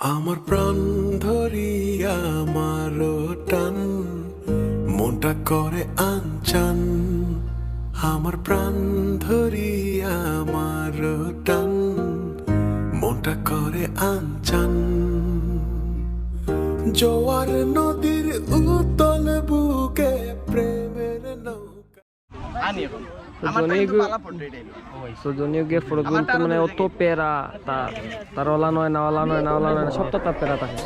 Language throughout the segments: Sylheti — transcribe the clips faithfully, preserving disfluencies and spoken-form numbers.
আমার প্রাণ ধরি আমারও টান, মনটা করে আনচান। আমার প্রাণ ধরি আমারও টান, মনটা করে আনচান। জোয়ার নদীর উতল বুকে প্রেমের নৌকা। আনি এখন। তো আমার জনি টাইম তো গু-, বালা পড়ে এটাই। তো জনি গিয়ে ফটো তুলতে মানে অত প্যারা, তা-, তার ওলা নয়, না ওলা নয়, না ওলা নয়, না, সব তো তার প্যারা থাকে।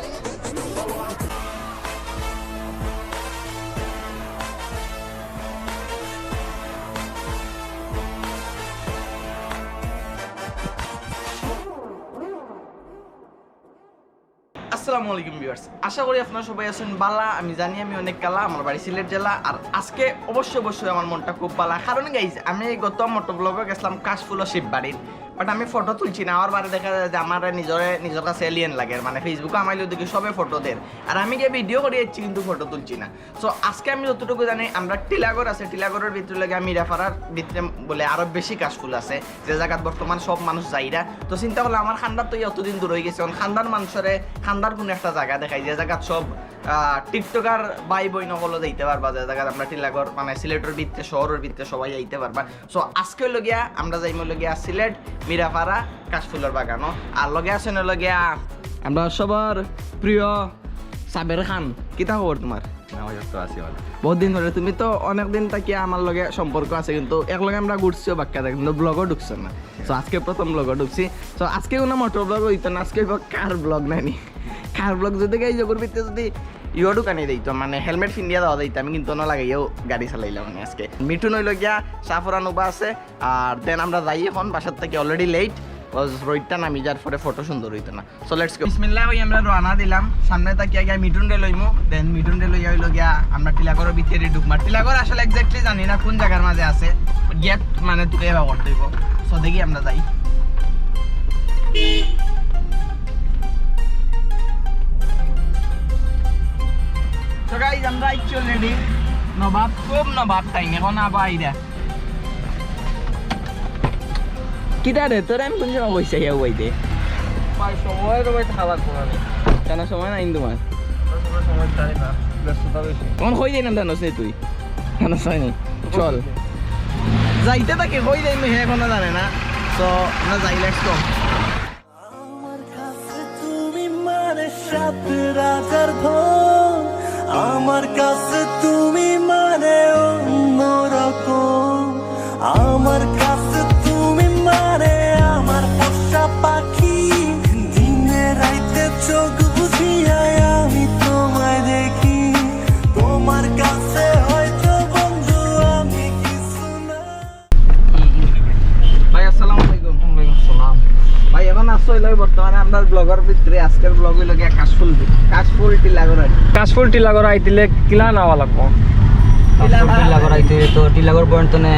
আসসালামু আলাইকুম ভিউয়ার্স, আশা করি আপনারা সবাই আছেন বালা। আমি জানি আমি অনেক কালা, আমার বাড়ি সিলেট জেলা। আর আজকে অবশ্যই অবশ্যই আমার মনটা খুব বালা, কারণ গাইজ আমি গত মোটো ব্লগে গেছিলাম কাশফুল ও শিববাড়ির, বাট আমি ফটো তুলছি না। আমার বাড়ি দেখা যায় যে আমার নিজরে নিজের কাছে এলিয়েন লাগে, মানে ফেসবুকে আমাইলে দেখি সবে ফটো দের, আর আমি গিয়ে ভিডিও করে যাচ্ছি কিন্তু ফটো তুলছি না। সো আজকে আমি যতটুকু জানি আমরা টিলাগড় আছে, টিলাগড়ের ভিতরে লাগে মিরাপাড়ার ভিতরে বলে আরো বেশি কাশফুল আছে, যে জায়গাত বর্তমান সব মানুষ যাইরা। তো চিন্তা করলে আমার খান্দার তো অতদিন দূর হয়ে গেছে, এখন খান্দার মানুষরে খান্দার কোনো একটা জায়গা দেখাই, যে জায়গাত সব আহ, টিকটকার ভাই বইন হকলও যাইতে পারবা, যে জায়গাত আমরা টিলাগড় মানে সিলেটের ভিতরে শহরের ভিতরে সবাই যাইতে পারবা। সো আজকে হইলো গিয়া আমরা যাইমু হইলো গিয়া সিলেট মিরাপাড়া কাশফুলের বাগানো, আর লগে আছেন হইলো গিয়া আমরা সবার প্রিয় সাবের খান। কিতা খবর তোমার? আমার তো আছি ভালো। বহুত দিন ধরে, তুমি তো অনেক দিন থাকি আমার লগে সম্পর্ক আছে, কিন্তু এক লগে আমরা ঘুরছিও বাক্কা দেখ, কিন্তু ব্লগও ঢুকছে না। তো আজকে প্রথম ব্লগও ঢুকছি। তো আজকে কোনো মোটর ব্লগ হইতো না, আজকে হইব কার ব্লগ নানি। কার ব্লগ যদি গাই জগর ভিতরে যদি ইয়ো ঢুকানি দিত, মানে হেলমেট ফিন্দিয়া দেওয়া দিত, আমি কিন্তু না লাগাইও গাড়ি চালাইলাম মানে আজকে। মিঠুন হইলো গিয়া সাফরান উবা আছে, আর দেন আমরা যাই এখন বাসার থেকে, অলরেডি লেট। রোডটা নামি যার পরে ফটো সুন্দর হইতো না। So let's go. বিসমিল্লাহ কই আমরা রওনা দিলাম। সামনে তাকিয়া গিয়া মিঠুনরে লইমু, দেন মিঠুনরে লইয়া হইলো গিয়া আমরা টিলাগড়ের ভিতরে ঢুকমু। টিলাগড় আসলে এক্স্যাক্টলি জানি না কোন জায়গার মাঝে আছে, গেট মানে তুলে এবার করতে হইব। সো দেখি আমরা যাই। তো গাইজ আমরা আইছি অলরেডি নবাব, খুব নবাব টাইম এখন আবার আইরা। কিতা রে, তোরে আমি কোন সময় কইছি ইয়া উবাইতে? ভাই, সময় তো ভাই থাকা লাগবো না রে। কেন সময় নাই তোমার? আমরা সবার সময় জানি না, ব্যস্ততা বেশি। তখন কই যাই না জানোস নি তুই? জানোস নি? চল। যাইতে তাকে কই যাই হে এখনো জানে না। তো আমরা যাই, লেটস গো। আমার কাছে তুমি মানে সাত রাজার ধন, আমার কাছে তুমি মানে অন্যরকম, আমার কাছে তুমি মানে আমার পোষা পাখি, দিনে রাইতে চোখ বুজিয়া আমি তোমায় দেখি, তোমার কাছে হয়তো বন্ধু আমি কিছু না। ভাই, আসসালামু আলাইকুম। ওয়ালাইকুম আসসালাম। ভাই, এখন আসছো হইলো বর্তমানে আমরার ব্লগের ভিতরে, আজকের ব্লগ হইলো গিয়া কাশফুল দি-, কাশফুল টিলাগড় আর কি। কাশফুল টিলাগড় আইতিলে কিলা নেওয়া লাগবো? কাশফুল টিলাগড় আইতে তো টিলাগড় পর্যন্ত নে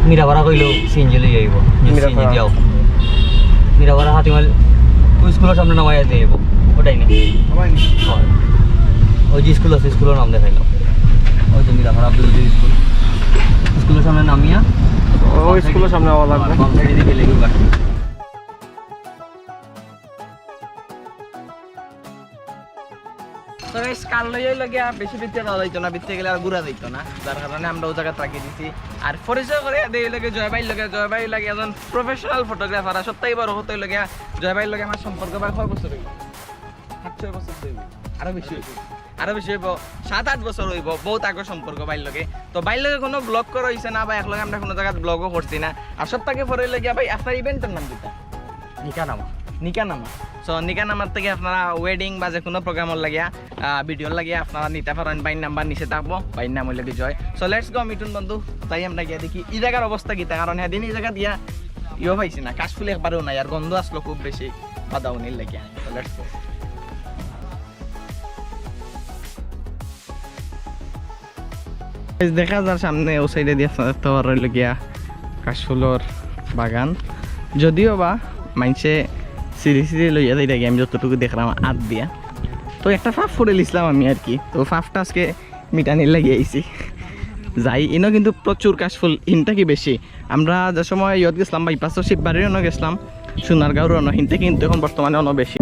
মিরাপাড়া কইলো সিএনজি লই আইবো। যে মিরাপাড়া। সিএনজি দিয়াও। মিরাপাড়া হাতিমাল ওই স্কুলের সামনে নামাই দিয়ে আইবো। ওটাই না? ওই যে স্কুল আছে, স্কুলের নাম দেখাইলো। ওই তো মিরাপাড়া আব্দুল লতিফ স্কুল। স্কুলের সামনে নামিয়া ওই স্কুলের সামনে আওয়া লাগবো। বাম সাইডে দিয়ে গেলে বাস। তো গাইস, কার লইয়া লাগিয়া বেশি ভিতরে যাওয়া যাইতো না, ভিতরে গেলে আর ঘুরা যাইতো না, যার কারণে আমরা ওই জায়গাত রাখি দিছি। আর পরিচয় করে দেই লগে জয় ভাইর লগে, জয় ভাই লাগে একজন প্রফেশনাল ফটোগ্রাফার। আর সব থাকি বড় কথা হইলো গিয়া জয় ভাইর লগে আমার সম্পর্ক ভাই কয় বছর হইব? সাত ছয় বছর তো হইব, আরো বেশি হইব, আরো বেশি হইব, সাত আট বছর হইব, বহুত আগর সম্পর্ক ভাইর লগে। তো ভাইর লগে কোনো ব্লগ করা হইছে না বা এক লগে আমরা কোনো জায়গাত ব্লগও করছি না। আর সব থাকি পরে হইলো গিয়া ভাই আপনার ইভেন্টর নাম কিতা? নিকানামা। নিকানামা। সো নিকানামার থাকি আপনারা ওয়েডিং বা যে কোনো প্রোগ্রামর লাগিয়া, আহ, ভিডিওর লাগিয়া আপনারা নিতা পারইন। ভাইর নাম্বার নিচে থাকবো, ভাইর নাম হইলো বিজয়। সো লেটস গো মিঠুন বন্ধু, যাই আমরা গিয়া দেখি এই জায়গার অবস্থা কিতা, কারণ হেদিন এই জায়গাত গিয়া ইয়ো পাইছি না, কাশফুল একবারেও নাই, আর গন্ধ আসলো খুব বেশি বাদাউনির লাগিয়া। So let's go. এই দেখা যার সামনে ও সাইডে দিয়া দেখতে পারো হইলো গিয়া কাশফুলর বাগান, যদিও বা মাইনষে সিঁড়ি সিঁড়ি লইয়া যাই দেখি, আমি যতটুকু দেখলাম আত দিয়া। তো একটা ফাফ ফুড়ে লিছলাম আমি আর কি, তো ফাফটা আজকে মিটানির লাগি আইছি। যাই, ইনো কিন্তু প্রচুর কাশফুল, ইনটা কি বেশি। আমরা যে সময় ইয়ত গেছিলাম, বাইপাসও শিববাড়ির অনো গেছিলাম, সোনারগাঁওর অনো, হিনতে কিন্তু এখন বর্তমানে অনো বেশি।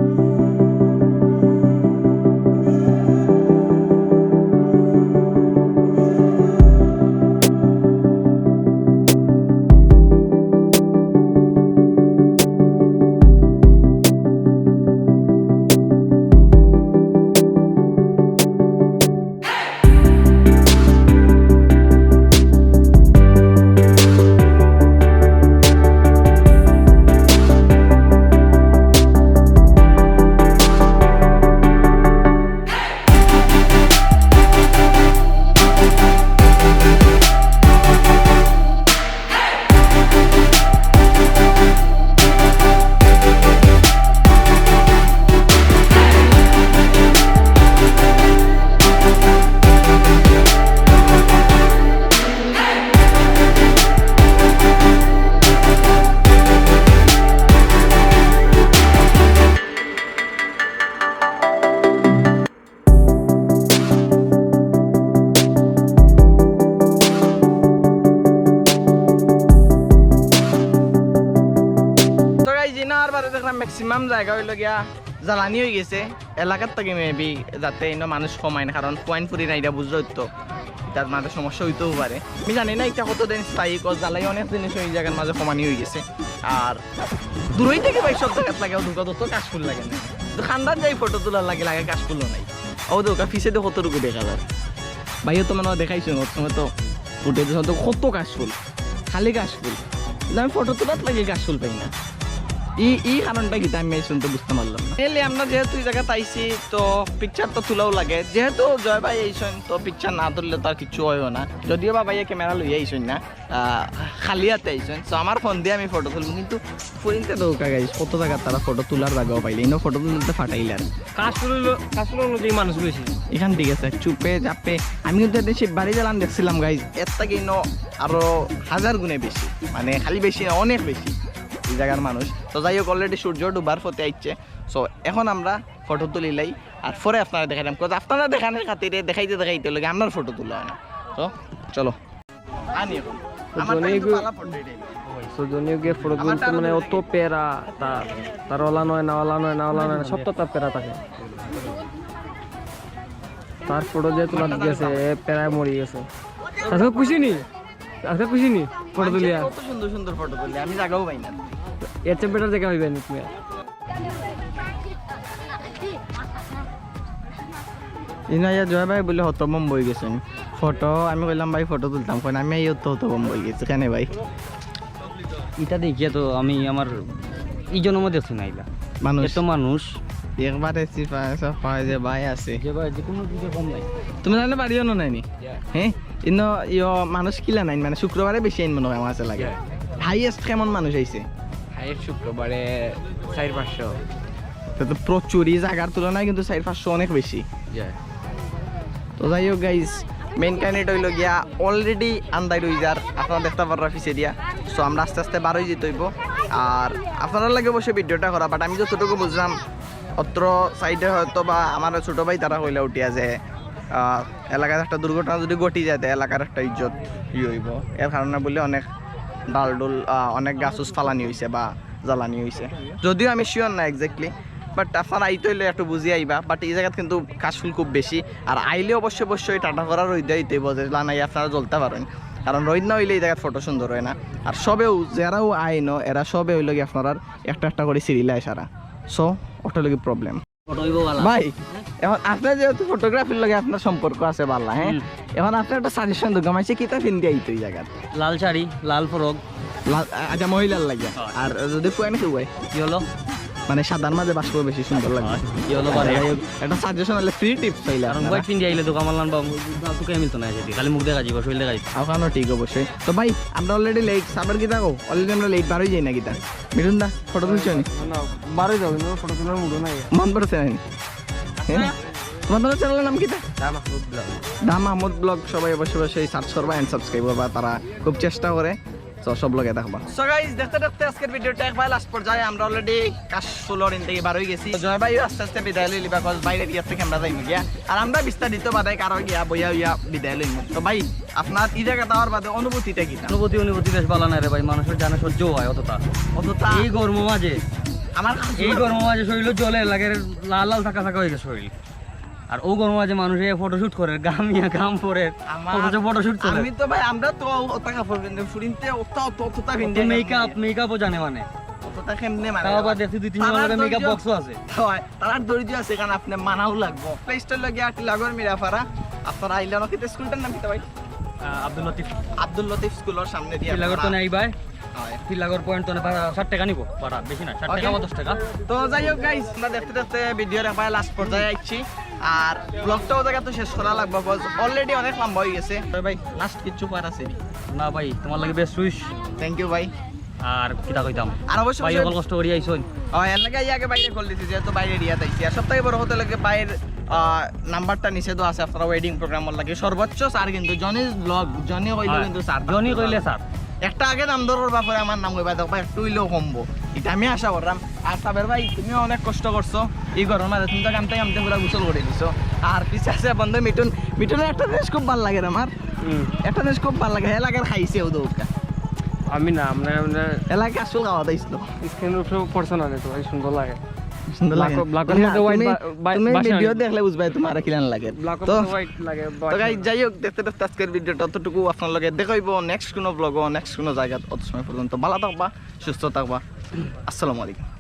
জাগা অইলো গিয়া জ্বালানি অই গেছে এলাকার থাকি, মেবি যাতে ইনো মানুষ কমাইন, কারণ ফুয়াইন ফুরি নাই, ইটা বুঝরা তো, ইটার মাঝে সমস্যা অইতেও পারে। আমি জানি না ইটা কতদিন স্থায়ী, কজ জ্বালাই অনেক জিনিস অউ জাগার মাঝে কমানি অই গেছে। আর দূরই থাকি ভাই সব জাগাত লাগে, অউ দুকা তো কাশফুল লাগে না, তো খান্দাত যাই ফটো তুলার লাগি লাগে কাশফুলও নাই। অউ দুকা পিছে তো কতটুকু দেখা যায়, ভাইও তো মনে হয় দেখাইছো, ওর সময় তো উঠে তো কত কাশফুল, খালি কাশফুল। কিন্তু আমি ফটো তুলার লাগি কাশফুল পাই না। ই, ই কারণটা কিতা আমি এই শুনতে বুঝতে পারলাম না। এলে আমরা যেহেতু এই জাগাত আইছি, তো পিকচার তো তুলাও লাগে। যেহেতু জয় ভাই আইছইন, তো পিকচার না তুললে তো আর কিছু অইবো না। যদিও বা ভাইয়ে ক্যামেরা লইয়া আইছইন না, আহ, খালি হাতে আইছইন, তো আমার ফোন দিয়া আমি ফটো তুলবো, কিন্তু ফুরিন্তে দৌকা গাইস, কত জাগাত তারা ফটো তুলার জাগাও পাইলে, ইনো ফটো তুলতে ফাটাইলে আর। কাশফুল অইলো, কাশফুল অইলো যে মানুষ বেশি। এখান ঠিক আছে, চুপে চাপে। আমি কিন্তু এদিন শিববাড়ি গেলাম, দেখছিলাম গাইস, এর থাকি ইনো আরো হাজার গুণে বেশি, মানে খালি বেশি না, অনেক বেশি এই জাগার মানুষ। তো যাই হোক, অলরেডি সূর্য ডুবার পথে আইছে। সো এখন আমরা ফটো তুলিলাই, আর পরে আপনারা দেখাইলাম, কজ আপনারা দেখানোর খাতিরে দেখাইতে দেখাইতে লাগে আপনার ফটো তুলা অয় না। তো চলো, আনি এখন। আমার তো জনি কিন্তু গু-, ভালা ফটো এটাই। তো জনি গিয়ে ফটো তুলতে মানে অত প্যারা, তার, তার ওলা নয় না, ওলা নয় না, ওলা নয় না, সব তো তার প্যারা থাকে। তার ফটো যে তোলা গেছে, এ প্যারায় মরি গেছে। আজকে খুশি নি? আজকে খুশি নি? ফটো তুলিয়া। কত সুন্দর সুন্দর ফটো তুলে, আমি জাগাও পাই না। এর চেয়ে বেটার জাগা হইবে না তুমি। ইনাইয়া জয় ভাই বলে হতভম্ব অই গেছইন। ফটো, আমি কইলাম, "ভাই, ফটো তুলতাম।" কইন, "আমি এই তো হতভম্ব অই গেছি।" কেনে ভাই? ইটা দেখিয়া তো আমি আমার ই জন্ম দেখছি না ইলা। মানুষ। এত মানুষ। একবারে চিপা, সব হয় যে ভাই আছে। যে ভাই, যে কোনো দিকে কম নাই। তুমি তাহলে বাড়িও নো নাইনি? হ্যাঁ? ইনো ইয়ো মানুষ কিলা নাইন, মানে শুক্রবারে বেশি আইন মনে হয় আমার কাছে লাগে। হাইয়েস্ট কেমন মানুষ আইছে? হাইয়েস্ট শুক্রবারে চাইর পাঁচশো। তো, তো প্রচুর, এই জাগার তুলনায় কিন্তু চাইর পাঁচশো অনেক বেশি। তো যাই হোক গাইস, মেইন কাহিনীটা অইলো গিয়া অলরেডি আন্দাই রই যার, আপনারা দেখতে পাররা পিছে দিয়া। সো আমরা আস্তে আস্তে বার অই যেতে অইবো। আর আপনারা লাগে অবশ্যই ভিডিওটা করা, বাট আমি যতটুকু বুঝলাম, অত্র সাইডে হয়তো বা আমার ছোট ভাই তারা কইলা উঠিয়া যে, আহ, এলাকাত একটা দুর্ঘটনা যদি ঘটি যায়, তো এলাকার একটা ইজ্জত ই অইবো। এর কারণে বলে অনেক ডাল ডুল, আহ, অনেক গাছ উছ ফালানি অইছে বা জ্বালানি অইছে, যদিও আমি শিওর না এক্স্যাক্টলি। বাট আপনারা আইতে অইলে একটু বুঝিয়া আইবা। বাট এই জাগাত কিন্তু কাশফুল খুব বেশি, আর আইলে অবশ্যই অবশ্যই টাটা করা রইদ অইতে অইবো, যেলা নাই আপনারা জ্বলতা পারইন, কারণ রইদ না অইলে এই জাগাত ফটো সুন্দর অয় না। আর সবেউ যেরাও আইন, এরা সবে অইলো গিয়া আপনারার একটা একটা করি সিরিলে আয় সারা। সো ওটা অইলো গি প্রবলেম। ফটো অইবো ভালা। ভাই, এখন আপনার যেহেতু ফটোগ্রাফির লগে আপনার সম্পর্ক আছে ভালা, হ্যাঁ? হুম। এখন আপনার একটা সাজেশন দেন, মাইনষে কিতা পিন্দি আইতো এই জাগাত? লাল শাড়ি, লাল ফ্রক। লাল, আ-, আচ্ছা, মহিলার লাগে। হ্যাঁ। আর যদি ফুয়াইন কেউ হয়? ইয়েলো। মানে সাদার মাঝে বাস করে বেশি সুন্দর লাগে। হ্যাঁ, ইয়েলো পারে। আচ্ছা, যাই হোক, একটা সাজেশন অইলে ফ্রি টিপস পাইলে কারণ আপনারা। হোয়াইট পিন্দি আইলে তো কামাল নাম বা, বা, তোকে মিলতো না, এটি খালি মুখ দেখা যাইবো, শরীর দেখা যাইবো। ওখানেও ঠিক অবশ্যই। তো ভাই, আমরা অলরেডি লেট, সাবার কিতা কও? অলরেডি আমরা লেট বার অই যাই না কিতা? মিঠুন দা, ফটো তুলছো নি? না, না, বারোই যাও, কিন্তু ফটো তোলার মুডও নাই। মন পড়ছে না নি? হ্যাঁ? তোমার চ্যানেলের নাম কিতা? দা মাহমুদ ব্লগ। দা মাহমুদ ব্লগ, সবাই অবশ্যই অবশ্যই সার্চ করবা and সাবস্ক্রাইব করবা, তারা খুব চেষ্টা করে। তো সব লগে থাকবা। So গাইস, দেখতে দেখতে আজকের ভিডিওটা একবার লাস্ট পর্যায়ে আমরা অলরেডি কাশফুলর ইন থাকি বার অই গেছি। তো জয় ভাইও আস্তে আস্তে বিদায় লইলিবা, কজ বাইরে বিয়ার থাকি আমরা যাইমু গিয়া। আর আমরা বিস্তারিত বাদে কারো গিয়া বইয়া অইয়া বিদায় লইমু। তো ভাই, আপনার ই জাগাত আওয়ার বাদে অনুভূতিটা কিতা? অনুভূতি, অনুভূতি বেশ ভালা নায় রে ভাই, মানুষর জানে সহ্য অয় অতটা। অতটা? এই গরম মাঝে, আমার এই গরম মাঝে শরীর জ্বলে লাগে, লাল লাল থাকা থাকা অই গেছে শরীর। আর অউ গরম মাঝে মানুষে ফটোশুট করে, ঘামিয়া ঘাম পড়ে, আমার, অথচ ফটোশুট চলে। আমি তো ভাই, আমরা তো অত কাপড় পিন্দি, ফুরিন্তে অত, অত, অতটা পিন্দি, মেকআপ, মেকআপও জানে মানে। অতটা কেমনে মানে? তাও আবার দেখছি দুই তিন জন লগে মেকআপ বক্সও আছে। তারার ধৈর্য আছে, কারণ আপনি মানাও লাগবো। প্লেসটা অইলো গিয়া টিলাগড় মিরাপাড়া। আপনারা আইলে অনেক স্কুলটার নাম কিতা ভাই? আহ, আব্দুল লতিফ। আব্দুল লতিফ স্কুলর সামনে দিয়া টিলাগড় তো আপনারা নেই ভাই। হয়। টিলাগড় পয়েন্ট তো নেই, ভাড়া ষাট টাকা নিবো, ভাড়া বেশি না, ষাট টাকা ওকে। বা দশ টাকা। তো যাই হোক গাইস, আমরা দেখতে দেখতে ভিডিওর একবারে লাস্ট পর্যায়ে আইছি। আর ব্লগটাও জায়গা তো শেষ করা লাগবো, কজ অলরেডি অনেক লম্বা অই গেছে। তো ভাই, লাস্ট কিচ্ছু করার আছে নি? না ভাই, তোমার লাগি বেস্ট উইশ। থ্যাংক ইউ ভাই। আর কিতা কইতাম? আর অবশ্যই ভাই, অবশ্যই অকল কষ্ট করি আইছইন। ও, এর লাগি আগে বাইরে কল দিছি, যেহেতু বাইরে এরিয়াত আইছি। আর সব থাকি বড় কথা লাগে বাইরের, আহ, নাম্বারটা নিচে তো আছে, আপনারা ওয়েডিং প্রোগ্রামর লাগি সর্বোচ্চ ছাড় কিন্তু জনির ব্লগ, জনি কইলে হয়। কিন্তু ছাড় জনি থাকতে কইলে পারে। ছাড়। একটা আগে নাম ধরবার পরে আমার নাম কইবা, দেখবা একটু অইলেও কমবো, ইটা আমি আশা করলাম। আর সাবের ভাই, তুমিও অনেক কষ্ট করছো ই গরমর মাঝে, তুমি তো ঘামতে ঘামতে পুরা গোসল করি দিছো। আর পিছে আছে বন্ধু মিঠুন, মিঠুনের একটা জিনিস খুব ভালা লাগে আমার। হুম। একটা জিনিস খুব ভালা লাগে, এলাকার খাইছে ও দৌকা। আমি না, আমরা, আমরা এলাকা আসল খাওয়া দাইছিল। স্ক্রিনের উপরে পড়ছে না রে, তো ভাই সুন্দর লাগে। সুন্দর লাগে। Black-ও-, black-ও তুমি না, মধ্যে white তুমি, বা-, বা-, তুমি বাসা ভিডিও নাই। দেখলে বুঝবায় তোমার কিলান লাগে। Black-ও তো মধ্যে white লাগে, তো গাইস, যাই হোক, দেখতে দেখতে আজকের ভিডিওটা অতটুকু। আপনার লগে দেখা হইব নেক্সট কোনো ব্লগও, নেক্সট কোনো জায়গাত। অত সময় পর্যন্ত ভালো থাকবা, সুস্থ থাকবা। আসসালামু আলাইকুম।